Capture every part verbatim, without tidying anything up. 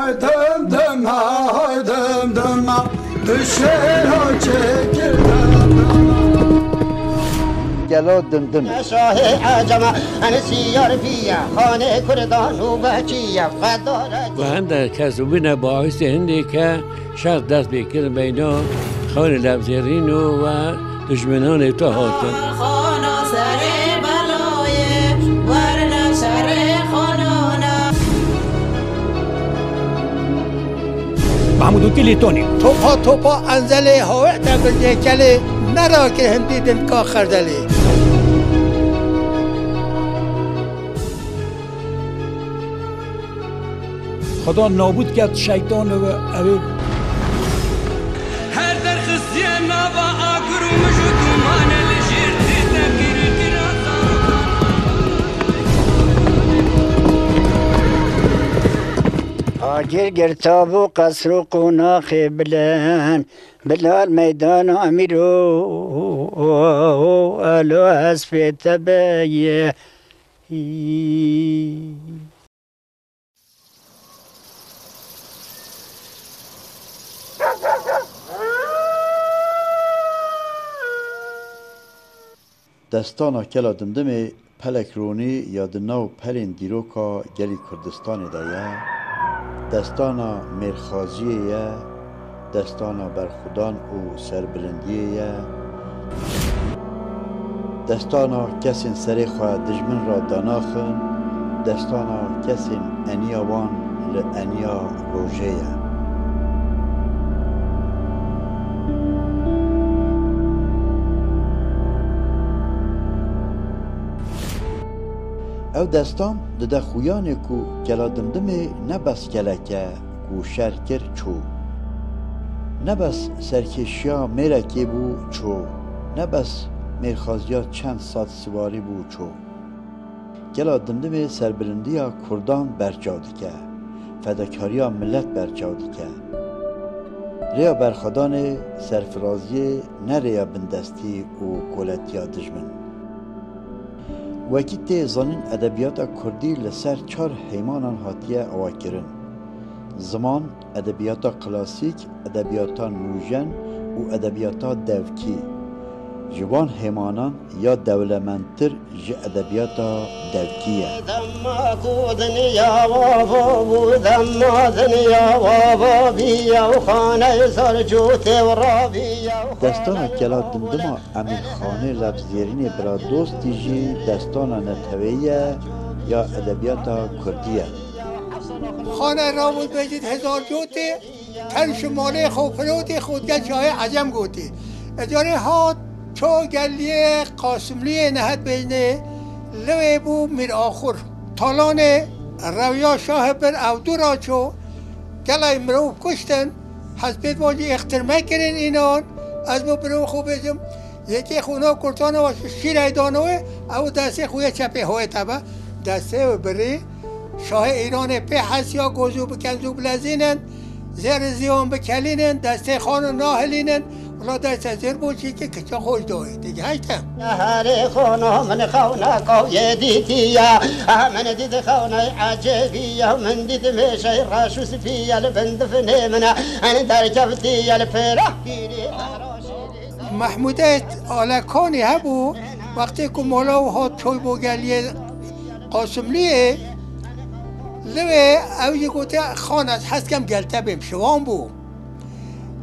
Dimdima, hay dimdima, tu şêra çêkir dimdima. Gelo dimdim. Şahê Ecema, en siyar biye, xanê Kurdan û Bekiye, xedare. Ve hende kes bûne baisê hindê ke şer dest pê kir beyna xanê Levzêrîno ve dijminanê te hatin. Xana serê belayê, werne şerê xanana. Mahmud Utî lê tonî. Topa topa enzelê hawete bircê kelê, nerakir hindî dindka xerdelê. Xweda nabûd ket şeytan ve ew ê. Her derxistiye nava agir û mij û dûmane li jêr tê teqîrkira. Agir girtabû qesr û qonaxê bilind, bilal meydana emîro, elo ez pê te beyê. Destana Kela Dimdimê pelek ronî ya di nav pelên dîroka gelî Kurdistanê de ye. Destana mêrxaziyê ye. Destana berxwedan û serbilindiyê ye. Destana kesên serê xwe dijmin re danaxin, destana kesên eniya wan li eniya rojê ye. Ew destan dide xuyanê ku Kela Dimdimê ne bes kelek e, ku şer kir çû. Ne bes serkêşiya mêrekê bû çû, ne bes mêrxaziya çend sed siwarî bû çû. Kela Dimdimê serbilindiya Kurdan berçav dike, fedakariya milet berçav dike. Rêya berxwedanê, serfiraziyê ne rêya bindestî û koletiya dijmin. Wekî tê zanîn edebiyata kurdî li ser çar heymanan hatiye avakirin. Ziman, edebiyata klasîk, edebiyata nûjen û edebiyata devkî. Ji van heymanan ya dewlemendtir ji edebiyata devkî ye. Dema ku dinya wava bû, dema dinya wava bî, ew xaneyê Zarcûtê û rabî, ew xaneyê Destana Kela Dimdima Emîrxanê Levzêrînê Biradostî jî destana neteweyî ye ya edebiyata kurdî ye. Xanê Ravûl Mecîd Hezarcotê, ten şimalê xwe firotê xwe digel şahê Ecem gotê. Ecarê hat ço geliyê Qasimliyê nehet bêjnê, li wê bû Mîr Axur. Talanê rewiya şahê bir ew dû ra ço, gelay mirov kuştin, hespêt vacî êxtir mekirin înan, ez bo birov xwe bêjim, Yekê xwe nav kurtana wa şîrey dano wê, ew destê xwe yê çepê hoyê te be. Destê wê birî, şahê Îranê pê hesiya gozû bi kenzû bilezînin, zêr zîwan bikelînin, destê xana nahilînin, wila destê zêr bo çîkê kiça xwe ji dayê. Digehişte. Herê xana min xewna kawiyê dîtiye, min dît xewnay ecêbiye, min dît mêşey reş û spîye li bin difinê min, en derkevtiye li pêra pîrê. Mehmûdê Alekanî hebû, wextê ku mala wî hat çoy bo geliyê Qasimliyê, li wê ew jî gote, Xan, ez hez kem gel te bêm, şivan bû.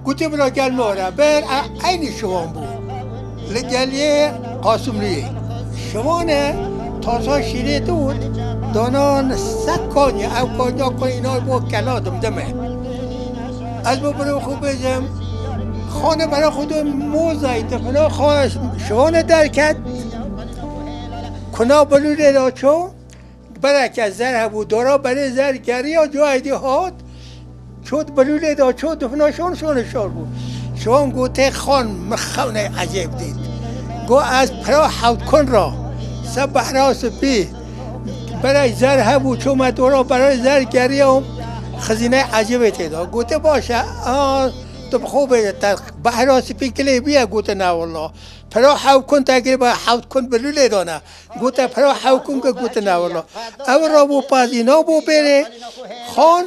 Gotî, bila gel min were ber, e, eynî şivan bû. Li geliyê Qasimliyê. Şivane tasa şîrê dût, dana sed kanî, ew kanya ku înay bo Kela Dimdimê. Ez bo birê xwe bêjim, Xane bera xwe do mozayî difina xwe şivane derket. Kuna bilûlê de ço, bereke zer hebû, dora berê zer geriya, cayê dî hat, çot bilûlê de ço, difina şon, şonê şor bû. Şon gotê, Xan, min xewnê ecêb dît. Go ez pira hewt kun ra, se behra spî, berek zer hebû, ço me dora berê zer geriya, xizîney ecêbê tê de. Gotê, baş e, a, Tu bi xwe bêje, te Behra spî kilê bûye, gote, "Na wela." Pira hew kun te kiribe, hewt kun bi lûlê dane. Gote, "Pira hew kun ke," gote, "Na wela." Ew rabû pazî nabû bêrê. Xan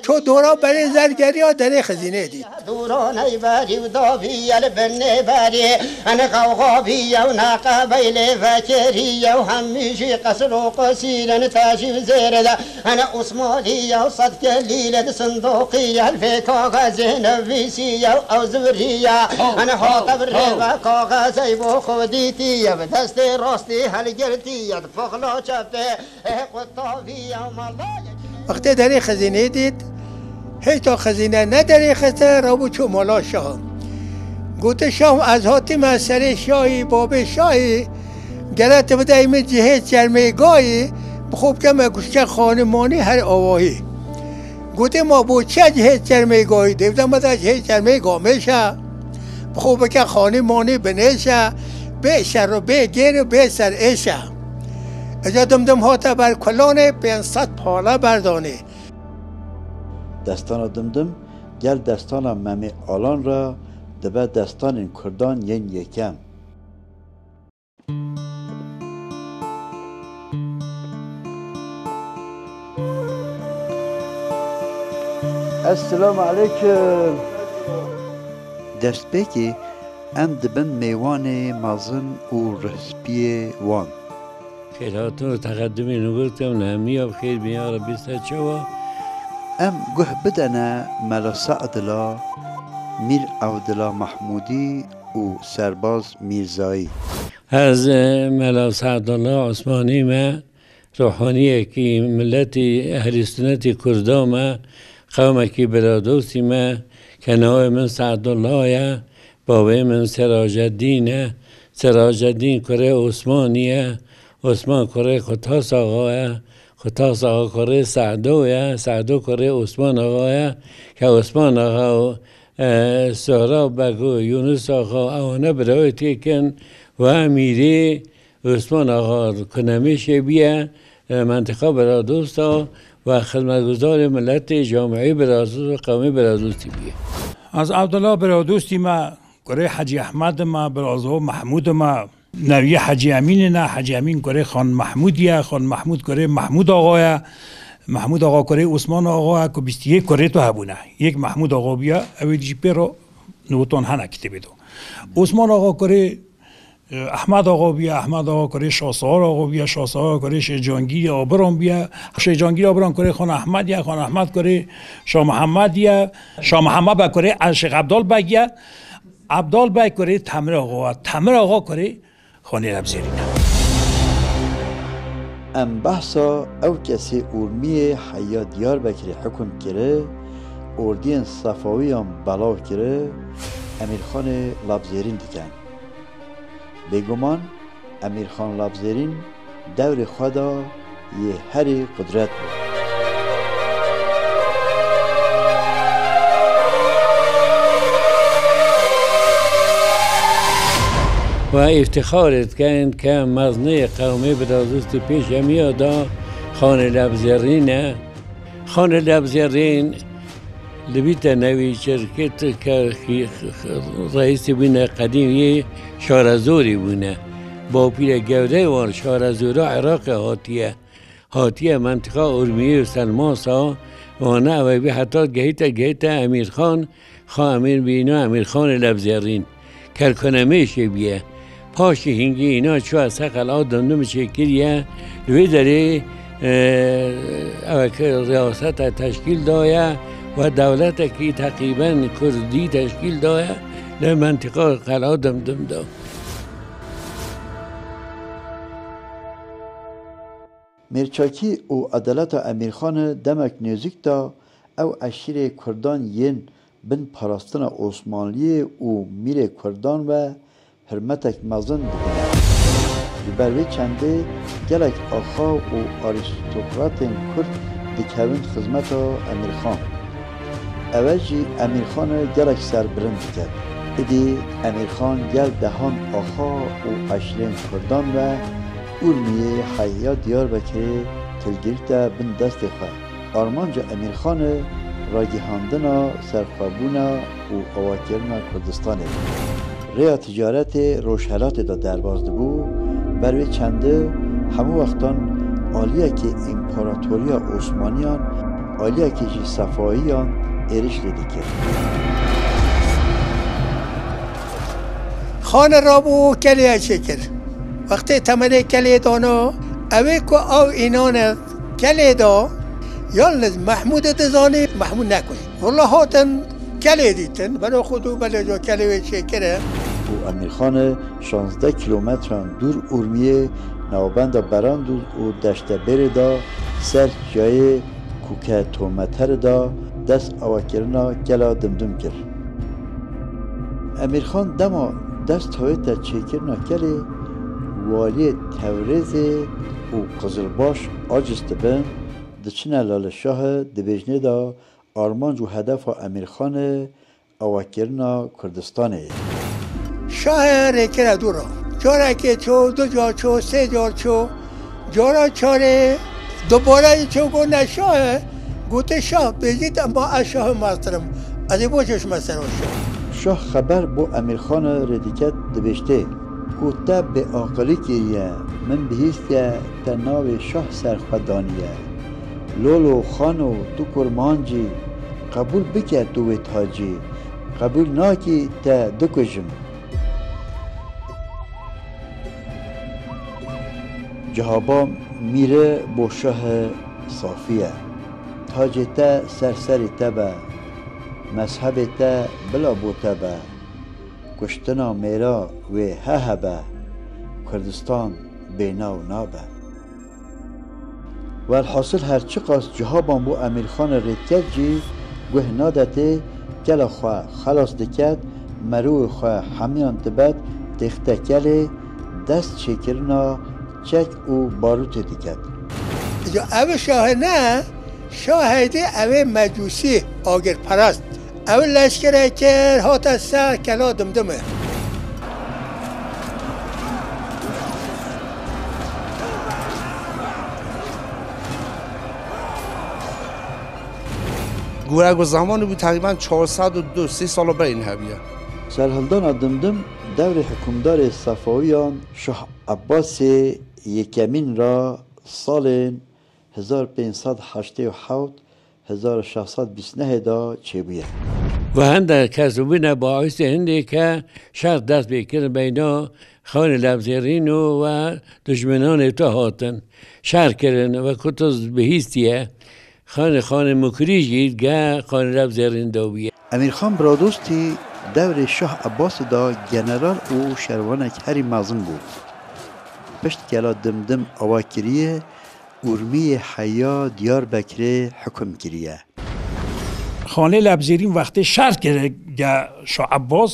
ço dora berê zer geriya derê xizînê dît. Dûraney berî û davî ye li bin nêberî. Ene qewxa bîye û neqebeylê vekirî ye û hemî jî qesir û qesîr in tejî û zêrê de. Ene Osmanî ye û sed kelî li sindoqî ye, li vê kaxezê nivîsî ye û ew zivirî ye. Ene hate bi rê ve kaxezey bo xwe dîtî ye, bi destê rastî helgirtî ye, di poxla çepê. Wextê derê xizînê dît, hêta xizîne nederêxiste, rabû çû mala şaha. Gote, "Şah, ez hatime serê şahî, babê şahî, gere tu bideyî min cihê çermê gayî, bi xwe bikeme kuşke xanî manî her awahî." Gote, "Ma bo çi cihê çermê gayî? Dêvde me de cihê çermê gamêş e. Bi xwe bike xanî manî binêş e, bê şer û bê gêr û bê ser êş e." Eca Dimdim hate ber kulanê, pênc sed pale berdanê. Destana Dimdim gel destana Memê Alan re dibe destanên kurdan yên yekem. Esselamu aleykum. Destpêkê em dibin mêwanê mezin û rihspiyê wan. Xêrhatin û teqedimê nû bikim, li hemiya bi xêr bin ya Rebbî ser çawa. Em guh bidene Mela Se'dila, Mîr Evdila Mehmûdî û Serbaz Mîrzayî. Ez, e, Mela Se'dullah Osmanî me, ruhaniyekî miletî ehlî sunetî Kurda me, qewmekî biradostî me, ke navê min Se'dullah ye, bavê min Siraceddîn e, Siraceddîn kurê Osmanî ye, Osman kurê Xutas Axa ye, Xutas Axa kurê Se'do ye, Se'do kurê Osman Axa ye, ke Osman Axa û, e, Sohrab Beg û Yunus Axa ewane birayetî kin û emîrê Osman Axa ku nemêşê bûye, e, mentiqa biradost a û xizmetguzarê miletê, camiyê biradost û qewmê biradostî bûye. Ez Evdila biradostî me, kurê Hecî Ehmed im e, birazo Mehmûd im e, neviyê Hecî Emîn in e, Hecî Emîn kurê Xan Mehmûd ye, Xan Mehmûd kurê Mehmûd Axa ye, Mehmûd Axa kurê Osman Axa ye, ku bîst û yek kurê tu hebûne. Yek Mehmûd Axa bûye, ew ê dî jî pê re nûtan hene kitêbê de. Osman Axa kurê Ehmed Axa bûye, Ehmed Axa kurê Şah Sawar Axa bûye, Şah Sawar kurê Şêx Cangîrê Abiran bûye, Şêx Cangîrê Abiran kurê Xan Ehmed ye, Xan Ehmed kurê Şah Mihemed ye, Şah Mihemed be kurê Şêx Evdal Beg ye, Evdal Beg kurê Temir Axa ye, Temir Axa kurê Xanê Lebzêrîn e. Em behsa ew kesê Urmiyê heya Diyarbekirê hukm kiri, ordiyên Sefawiyan belav kiri, Emîrxanê Lebzêrîn dikin. Bêguman Emîrxan Lebzêrîn dewrê xwe de yê herî qudret bû. We îftixarê dikin ke meznê qewmê biradostî pêşemiya da Xanê Lebzêrîn e. Xanê Lebzêrîn Li bî te newî çirkit ke xî-, x-, x-, reîsê bûne qedîm yê şarezorî bûne. Bapîre gewreyê wan şarezora Iraqê hatiye. Hatiye mentiqa Urmiyê û Selmasa, wana ew bî heta gehîte, gehîte Emîrxan, xa Emîr bîna Emîrxanê Lebzêrîn. Kerkunemêşê bûye. Paşê hingî îna çûye ser qel'a Dimdim çêkiriye. Li wê derê, e, ew ke riyaseta teşkîl daye we dewletekî teqrîben kurdî teşkîl daye li mentiqa qel'a Dimdim de. Mêrçakî û edaleta Emîrxanê demek nêzîk de ew eşîrê kurdan yên bin parastina Osmanliyê û mîrê kurdan ve hurmetek mezin dibîne. Ji ber vê çendê gelek axa û arîstokratên kurd dikevin xizmeta Emîrxan. Ewe jî Emîrxanê gelek serbilind diket. Îdî Emîrxan gel dehan axa û eşîrên kurdan ve Urmiyê heya Diyarbekirê hilgirîte bin destê xwe. Armanca Emîrxanê ragihandina serxwebûna û awakirina Kurdistanê. Rêya ticaretê Rojhelatê de derbas dibû, ber wê çendî hemû wextan aliyekî împaratoriya Osmaniyan, aliyekî jî Sefayiyan êrîş lê dikir. Xane rabû kelê çêkir. Wextê temelê kelê dana, ew ê ku ew înane kelê da, yalniz Mehmûdê dizanî, Mehmûd nekujt. Wela hatin kelê dîtin, beno xwe dû belê ca kelê wê çêkire. Û Emîrxanê şazdeh kîlometran dûr Urmiyê navbenda Berandûz û Deştebêrê da ser çiyayê Kuke Tometerê da dest awakirina kela Dimdim kir. Emîrxan dema dest dawête çêkirina kelê, waliyê Tewrêzê û Qizilbaş aciz dibin, diçine Lale Şahê, dibêjinê da armanc û hedefa Emîrxanê awakirina Kurdistanê ye. Şahê rêkire dû re. Carekê çû, du car çû, sê car çû. Cara çarê dubare yî çû got, ne şah e. Gote şah bêjît, ema ez şahê meztir im. Ez ê boş bişime ser o şah. Şah xeber bo Emîrxanê rê diket, dibêjtê ku te bêaqilî kiriye, min bihîstiye te navê şah ser xwe daniye. Lolo, xano, tu kurmanc î, qebûl bike tu wê tacî, qebûl nakî te dikujim. Cihaba mîre bo şahê safî ye. Tacê te ser serê te be, mezhebê te bila bo te be. Kuştina mêra wê he hebe, Kurdistan bênaw nabe. Welhasil her çiqas Cihaban bo Emîrxanê rê diket jî guh nadetê, kela xwe xelas diket, merûwê xwe hemiyan dibet têxte kelê, dest çêkirina çek û barûtê diket. Îca ev şahê ne, şahê dî ew ê mecûsî, agirperest. Ew leşkerek kir, hate ser kela Dimdimê. Gore ku zamanê bû teqrîben çar sed û du, sê sala berî hevî ye. Serhildana Dimdim devrê hikûmdarê Sefawiyan Şah Ebbasê Yekemîn ra salên hezar pênc sed heştê û hewt, hezar şeş sed bîst nehê de çêbûye. Ve hindek kes bûne baisê hindê ke şer dest pê kirin beyna xanê Levzêrîn û ve dijminanê tu hatin. Şer kirin ve ku tu bihîstiye, xanê, xanê Mukrî jî ge xanê Levzêrîn de bûye. Emîrxan Biradostî devrê Şah Ebbasê de general û şerwanek herî mezin bû. Pişt kela Dimdim ava kiriye, Urmiyê heya Diyarbekirê hikum kiriye. Xanê Lebzêrîn wextê şer kir ge Şah Ebbas,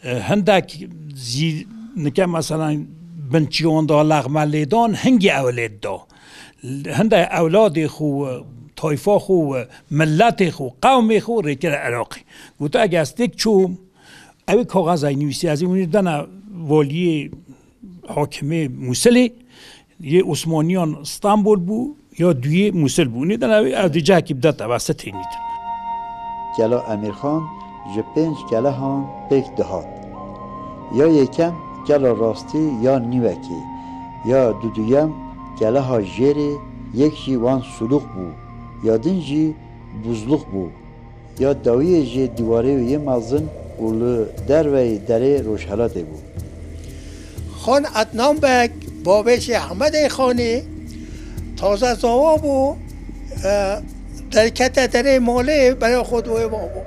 e, hindek zî nike, mesela, binçiyan da, lexme lê dan, hingî ew lê da. Hindek ewladê xwe, tayfa xwe, miletê xwe, qewmê xwe rêkire Iraqê. Gote, ege ez têk çûm, ew ê kaxezayê nivîsî, ez ê winî dana waliyê, hakimê Mûsilê, yê Osmaniyan Stenbol bû, ya duyê Mûsil bû. Nî dana wê ev di cihekî bide te, bes te tênî din. Kela Emîrxan ji pênc kelehan pêk dihat. Ya yekem kela rastî ya nîvekî, ya duduyem keleha jêrê, yek jî wan Sulûq bû, ya din jî Buzlûq bû. Ya dawiyê jê dîwarê wê yê mezin û li derveyê derê rojhelatê bû. Xan Ednan Beg, babê Şêx Ehmedê Xanê, taze zawa bû, e, derkete derê malê, berê xwe dûyê babo.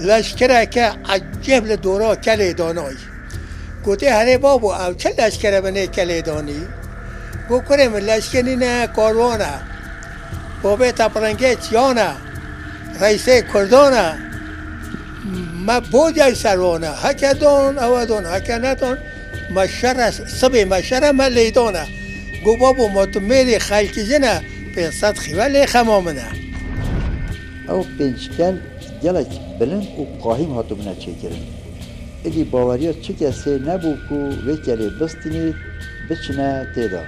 Leşkereke ecêb li dora kelê danayî. Gotê, herê babo, ew çi leşkere binê kelê danî? Got, kurê min, leşker nîne, karwan e. Babê te pirengê çiyan e, reîsê kurdan e. Me bocey ser wan e. Heke dan, ew e dan, heke nedan, me şer e, sibê me şer e, me lê dan e. Got, babo, ma tu mêrê xelkî jin e, pênc sed xîve lê xema min e. Ew pênc kel gelek bilind û qahîm hatibûne çêkirin. Êdî baweriya çi kesê nebû ku vê kelê bistînît, biçine tê de.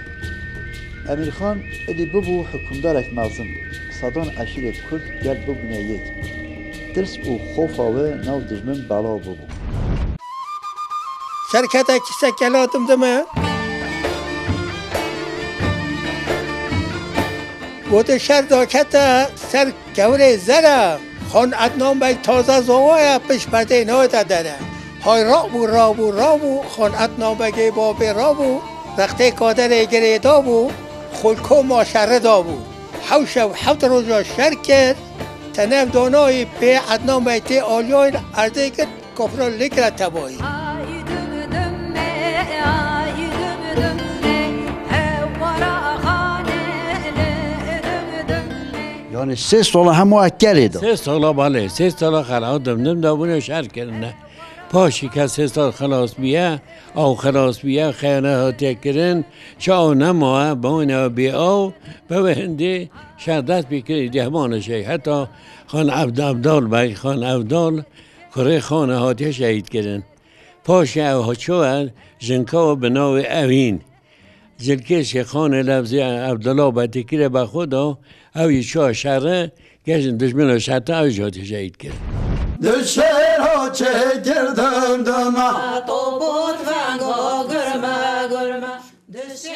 Emîrxan êdî bibû hikûmdarek mezin. Sedan eşîrê Kurd gel bibûne yek. Tirs û xofa wê nav dijmin belav bûbû. Serkete kîse kela dimdime. Gote şer dakete ser kevirê zere. Xan Ednan Bey taze zowaye pişt perdeyê nayete dere. Hay rabû, rabû, rabû, Xan Ednan Begê babê rabû, rextê kaderê girê dabû, xulko ma şerri dabû. Hewt şev hewt roja şer kir, tenev danayî pê Ednan Bey tê aliyayîn erdê girt, kafira lê kire tebayî. Ay düm düm me, ay düm düm me, hewara xane le düm düm me. Yani sê sala hema ev kerê de. Sê sala balê, sê sala xela dimdim de bûne şer kirine. Paşî ke sê sal xelas bûye, aw xelas bûye, xeyane hatiye kirin, çi aw nemaye, bawine bê aw, be wê hindê şer dest pê kirî dehmane şey. Heta Xan Evd-, Evdal Beg, Xan Evdal, kurê Xane hatiye şehîd kirin. Paşê ew ha çawa jinka bi navê Evîn. Cilkêşê Xanê Levzê Evdila Betikirê be xwe da, ew yî çawa şerê, gejin dijmina şerta ew jî hatiye şehîd kirin. Di şêra çêkirdim dima. Topot venga gurme gurme.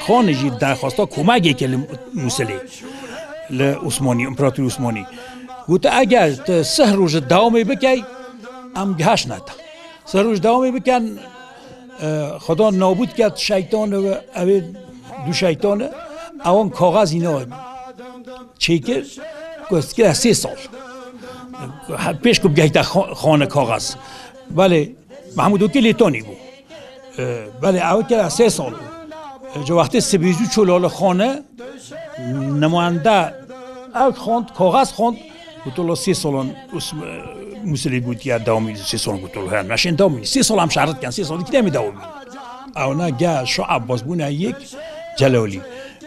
Xanê jî derxwasta komegê kir li Mûsilê, li Osmanî, Împeratorî Osmanî. Gote, eger tu sih roj dewamê bikey, em giheştine te. Sih roj dewamê bikin, e, Xweda nabûd ket şeytan û ew ê du şeytan, ewan kaxezî na çêkir, ku ez kire sê sal. Pêş ku bigehîte xo-, xane kaxez. Belê, Mehmûd wekî lêtanî bû. E, belê, ew kere sê sal bû. E, ji wextê sibê zû çû lale xane, nimande ew xwend, kaxez xwend, goto la sê salan Us-, e, Mûsilê gotiye dewamî, sê salan goto la, he, meşên dewamî, sê sal em şerit ken, sê sal dikî demê dewamî. Ew ne ge Şah Ebbas bûne yek Celalî.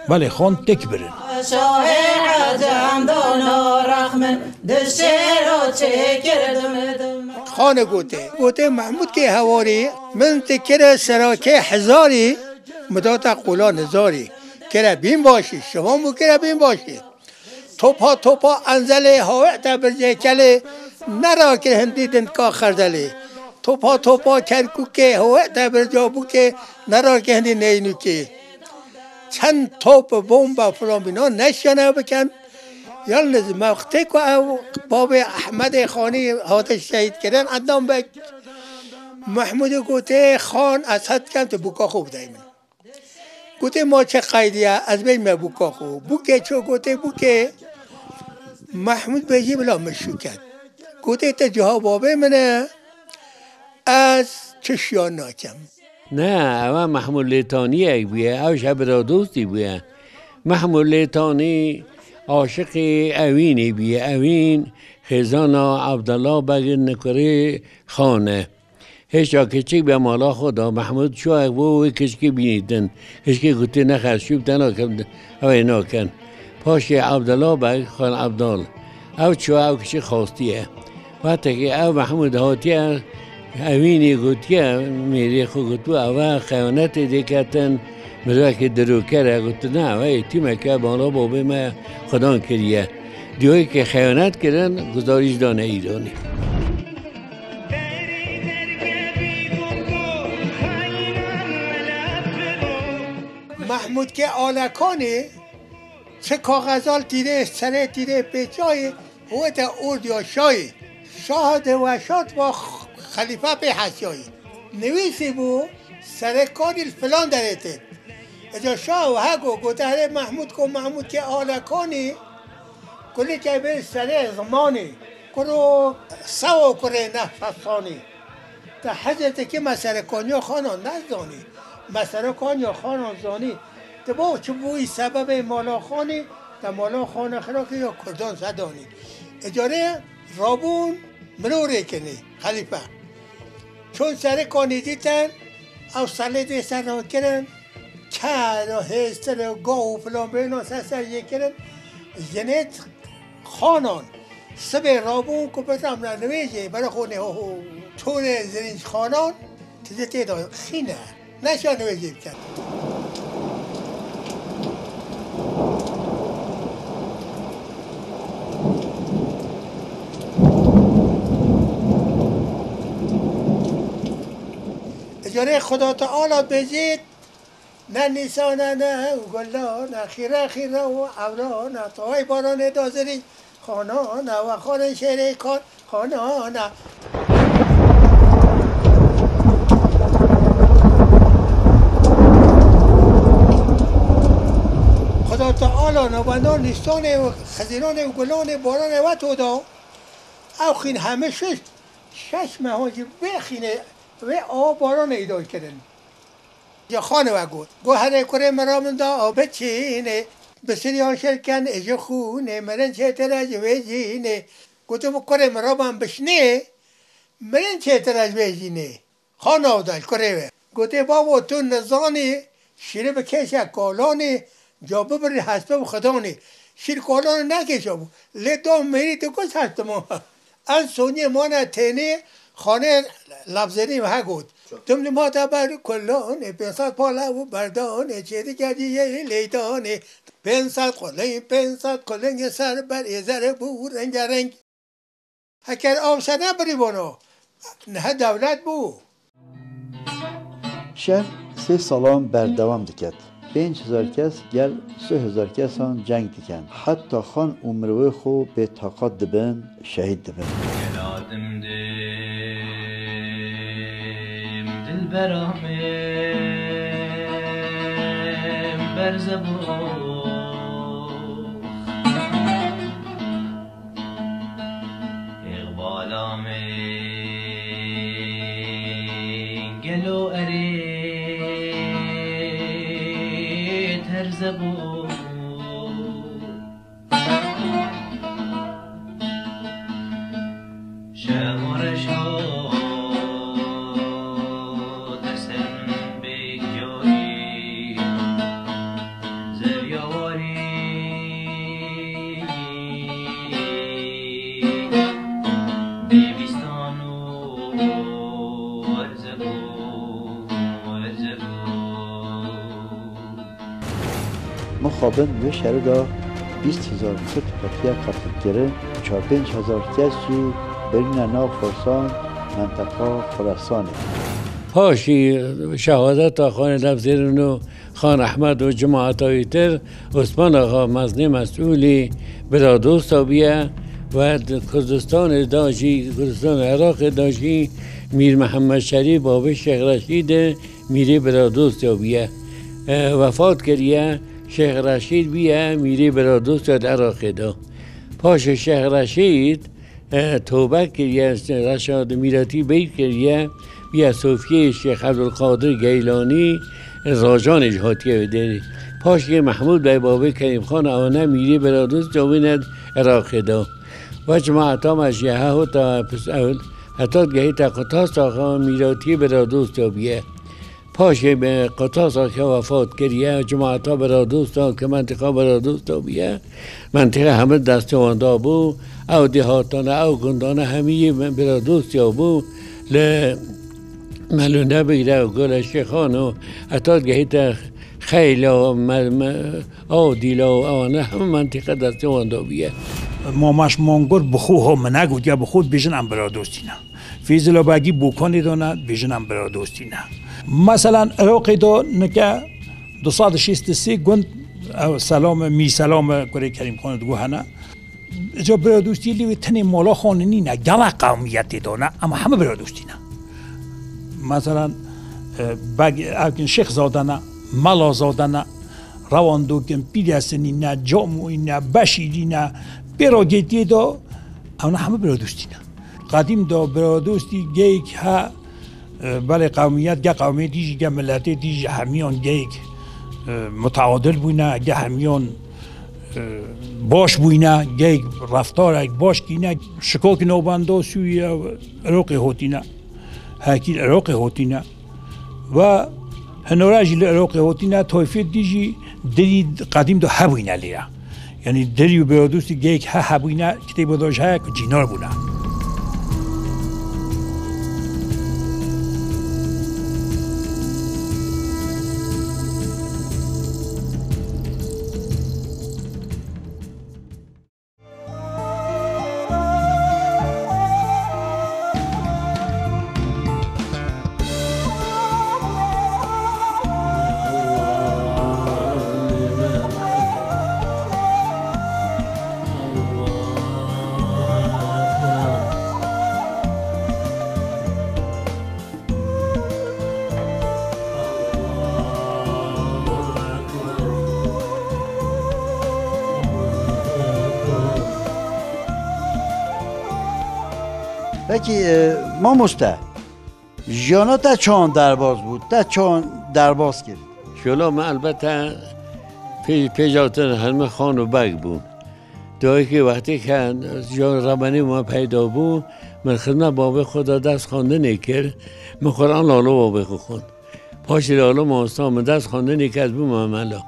Belê, xan tek birin. Şahê Ecem dana rexmin, di şêra çêkir dim dim. Xanê gote, gote, Mehmûd kê hewarî, min ti kire serakê hezarî, mi date qola nizarî. Kire bînbaşî, şivan bû kire bînbaşî. Topa topa Enzelê, hawete bircê Kelê, nerakir hindî dindka Xerdelê. Topa topa Kerkûkê, hawete birca Bûkê, nerakir hindî Neynûkê. Çend top, bomba filan bîna neşiyane bikin. Yalnız mewqitê ku ew babê Ehmedê Xanî hate şehîd kirin, Ednan Beg, Mehmûdê gotê, Xan, ez hez dikim tu bûka xwe bideyî min. Gotê, ma çi qeydî ye, ez bêjime bûka xwe. Bûkê çû, gotê, bûkê Mehmûd bêjî bila min şûket. Gotê, te ciha babê min e, ez çi şiyan nakem. Ne, ew Mehmûd Lêtaniyek bûye, ew ji hev bira dostî bûye. Mehmûd Lêtanî aşiqê Ewînê bûye. Ewîn xêzana Evdela Beg in kurê Xan e. Hêşa kiçik be mala xwe da Mehmûd çû ev bo wê kiçikê bînîtin. Kiçikê gotê, nexêr, şûb te nakim, ew ê nakin. Paşê Evdela Beg, Xan Evdal, ew çû ew kiçik xastiye. Wextekê ew Mehmûd hatiye, Ewînê gotiye, mêrê xwe gotibû, ev e xeyanetê dê ketin, mirovekî dirûker e, gotin, ne, ev e yetîmek e, mala babê me xwedan kiriye. Diyoyê ke xeyanet kirin, guzarîş dane Îranê. Mehmûdkê Alekanî çi kaxezal tîrê, serê tîrê pêçayî, wete ordiya şayî. Şah de weşat va xelîfe pê hesiyayî. Nivîsî bû, serê kanî li filan derê tê. Eca şah hego gote, herê Mehmûd ko, Mehmûdkê Alekanî, Kulîkê bê serê zimanî, kuro sewa kurê neh fesanî. Te hezê te kî me serekaniya xanan nezanî. Me serekaniya xanan zanî. Te bo çi bûyî sebebê mala xanî, te mala xanê xirakî ya kurdan sedanî. Ecarê rabûn mirorê kinî, xelîfe. Çûn serê kanî dîtin, ew selê dê ser ran kirin, ker û hêstir û gav û filan bêhna ser ser jê kirin. Jinê xanan sibê rabûn ku bitamne nivêjê, bere xwe nê ho ho. Torê zirînc xanan tije tê de xîne. Neşa nivêjê bikin. Carê Xuda Teala bêjît, ne nîsane ne û gulane, xîre xîre û ewrane, taway baranê dazirî, xanane, we xanên şêrê kar, xanane. Xuda Teala navenda nîsanê û xizîranê û gulanê baranê we to da. Ew xîn heme şeş, şeş mehan jî vê xînê, vê awa baranê îdayî kirin. Ji xanê we got, got, "Herê kurê min ra min da aw biçînê, bi siriyan şirken ê ji xûnê, mirin çêtir e ji wê jînê." Gotibo, "Kurê min ra ban bişnê, mirin çêtir e ji wê jînê." Xan Avdal, kurê wê. Gotê, "Bavo, tu nizanî, şîrê bi kêşe kalanî, ca bibirî hespe bi xidanî." Şîr kalanî nekêşabû. Lê da mêrî tu kuz hestimo. En soniyê mane tênê xanê Labzêrî he got. Tim li mata ber kulanê, pênc sed pale û berdanê, çêdike ciyê leydanê. Pênc sed quling, pênc sed quling, ser ber ê zere bû rengereng. Heker av se nebirî bono, nihe dewlet bû. Şer sê salan berdewam diket. Pênc hezar kes gel sê hezar kesan ceng dikin. Heta xan û mirovê xwe bêtaqat dibin, şehîd dibin. Gela dimdim dilbera min berze bû. Îqbala min gelo erê terze bû. Şema reşa desen bê carî. Zeryawarî bêbîstan û erzebû, erzebû. Mixabin vê şerê de bîst hezar Kurd hatiye qetilkirin, çar pênc hezar kes jî birîne nav Xorsan, menteqa Xurasanê. Paşî şehadeta Xanê Levzêrin û Xan Ehmed û cemaeta wî tir, Osman Axa Meznê Mesûlî biradosta bûye we di Kurdistanê de jî, Kurdistana Iraqê de jî Mîr Mihemed Şerîf babê Şêx Reşîdê mîrê biradosta bûye. E, wefat kiriye, Şêx Reşîd bûye mîrê biradosta di Iraqê de. Paşê Şêx Reşîd e, tobe kiriye, reşa di mîratî beyt kiriye, bûye sofiyê Şêx Ebdulqadir Geylanî, e, Racanê jî hatiye wê derê. Paşê Mehmûd Bey babê Kerîmxan ewane mîrê biradosta wî ne Iraqê de. Ve cemaeta me jî he hota pis ew, heta digehîte Qutas Axa mîratiyê biradosta bûye. Paşê bi Qutas Axa wefat kiriye, cemaeta biradosta ke mentiqa biradosta bûye, mentiqa hemî destê wan da bû, ew dêhatane, ew gundane hemî yê biradostiya bû, li Melûne bigire, Gole Şêxan û heta digehîte Xeyla, me, me, Aw dîla û ewane hemî mentiqa destê wan da bûye. Mamaş Mongor bi xwe ho min negotiye, bi xwe dibêjin em biradostî ne. Fêzila Begî Bokanê de ne, dibêjin em biradostî ne. Meselan, Iraqê de nike du sed û şêst û sê gund, ew Selame, Mîr Selame, kurê Kerîmxanê digo hene. Ca biradostî lê wê tenê mala xanê nîne, gelek qewmiyetê de ne, em hemî biradostî ne. Meselan, e, Beg, ew kin Şêxzade ne, Melazade ne, Rewandokin, Pîresinî ne, Camûyî ne, Beşîrî ne, pê ra gêtiyê de, ew ne hemî biradostî ne. Qedîm de biradostî geyik he, e, belê qewmiyet, ge qewmê dî jî, ge miletê dî jî hemiyan geyik, e, mutaadil bûne, ge hemiyan, e, baş bûne, geyik reftarek baş kîne. Şikakî navbenda Sûriye, Iraqê hotîne. Hekî Iraqê hotîne. Ve hinora jî li Iraqê hotîne, tayfê dî jî dirî qedîm de hebûyne lê ye. Yanî dirî û biradostî geyek he hebûyne, kitêba de jî heye ku cînar bûne. Peki, e, mamoste, jiyana te çawan derbas bû? Te çawan derbas kir? Şola me elbette pê-, pêja te hemî xan û beg bûn. Dawekî wextê ke can rebenî me peyda bû, min xizmet babê xwe de dest xwendinê kir, min Quran lalo babê xwe xwend. Paşê lalo mamosta min dest xwendinê kir, ez bûme mela.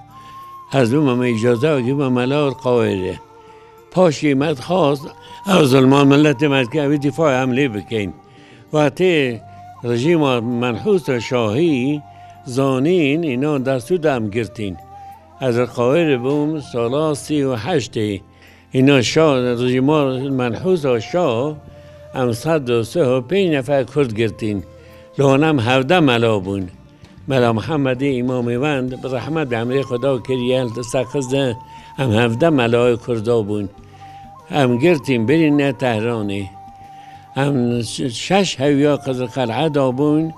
Ez bûme me îcaze wekî me mela Qawêrê. Paşê me dixwast, ew zilma miletê me dike, ew dîfa em lê bikeyn. Wextê rejîma menhûsa şahî zanîn, înan destû de em girtîn. Ez li Qawêrê bûm, sala sî û heştê. Îna şa, rejîma menhûsa şa, em sed û sih û pênc nefer Kurd girtîn. Li wan em hevdeh mela bûn. Mela Mihemedê Îmamê Wend, bi rehmet, emrê Xweda kiriye, li Seqiz de em hevdeh melayê Kurda bûn. Em girtîn, birîne Tehranê. Em ş-, şeş hewiya Qizilqel'e de bûn.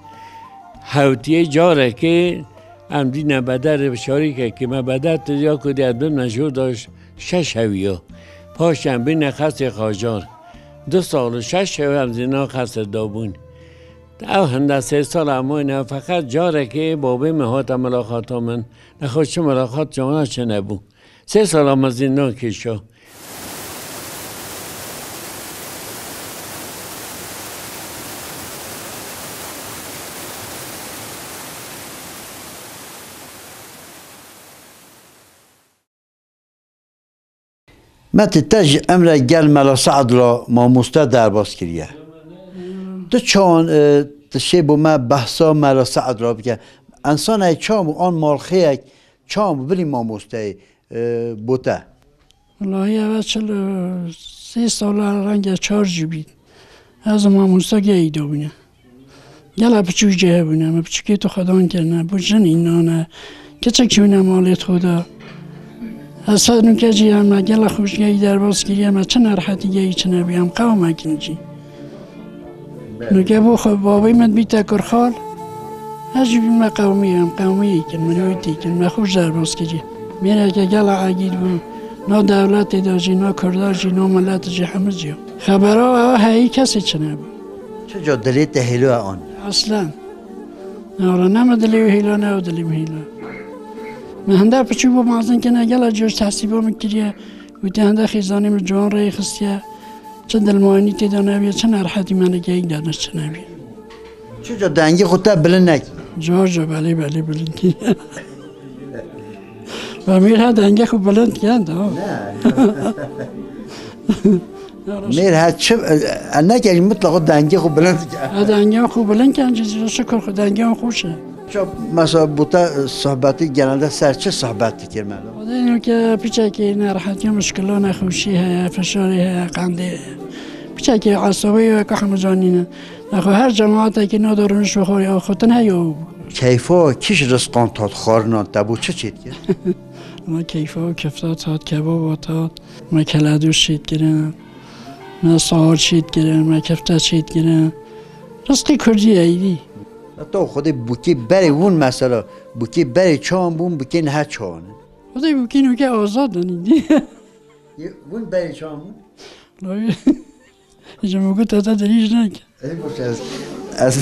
Hewtiyê carekê em dîne beder, şarîkekî me beder tiriya ku dê ez bimne jor de ş-, şeş hewiya. Paşê em bîne qesrê Qajar. Du sal û şeş hev em zîna qesr de bûn. Ew hinde sê sal em wêne, feqet carekê babê min hate milaxata min. Nexwe çi milaxat cana çi nebû. Sê sala me zîndan kêşa. Metî, te ji emre gel Mela Se'd re mamoste derbas kiriye. Tu çawan, e, tu şê bo me behsa Mela Se'd re bike. Ensanê çawan bû, an malxêyek çawan bû, bilî mamosteyê, e, bo te? Welahi ev çil û sê sala renge çar jî bî. Ez û mamosta geyî dabûne. Gela piçûk jî hebûne, me piçûkê tu xwedan kirine, bû jin înan e, kiçik çûne malê xwe de. Ez ser nûke jî em me gela xwe ji geyî derbas kiriye, me çi nerhetî geyî çi nebî, em qewmekin jî. Nûke bû xwe babî min bîte kurxal, ez jî bîme qewmî, em qewmiyê kin, miletî kin, me xwe ji derbas kiriye. Mêreke gela egîd bû, na dewletê de jî, na kurda jî, na milet jî, hemû jî. Xebera ew heyî kesê çi nebû. Çi ca dilê te hêlo e an? Aslan. Nara ne me dilê wî hêla, ne ew dilê min hêla. Min hinde piçû bû mezin kene, gela cihê ji tehsîba min kiriye. Wî tê hinde xêzanê min ciwan rê xistiye. Çi dilmayînî tê de nebiye, çi nerhetî me nekeyî de çi nebiye. Çi ca dengê xwe te bilind nekî? Car car belê belê bilind kiriye. Ve mêr ha dengê xwe bilind kiriye da. Ne. Mêr ha çi, e, ne ki, mutlaka dengê xwe bilind kiriye. Ha dengê xwe bilind kiriye, şikir xwe dengê xwe xweş e. Çok, mesela, bu te, e, sohbeti genelde ser çi sohbet dikir, melo? O da yok ya, piçekî nerhetî, muşkila, nexweşî heye, fişarî heye, qandê. Piçekî esabê weke hemû canîne. Nexwe her cemaateke nada rûniş bi xwe ya xutin heye û. Keyfa kîş rizqan tat, xwarinan te bo çi çêt kir? Ma keyfa û kefta tat, kebaba tat, ma keledû çêt kirin, ma sahar çêt kirin, ma kefta çêt kirin. Rizqî kurdî ye îdî. Heta Xwedê bûkê berê wûn mesela, bûkê berê çawan bûn, bûkê niha çawan in? Xwedê bûkê nûke azad in îdî. Yê, hûn berê çawan bûn? Ji min got, heta dirîj nake. Ey boş ez, ez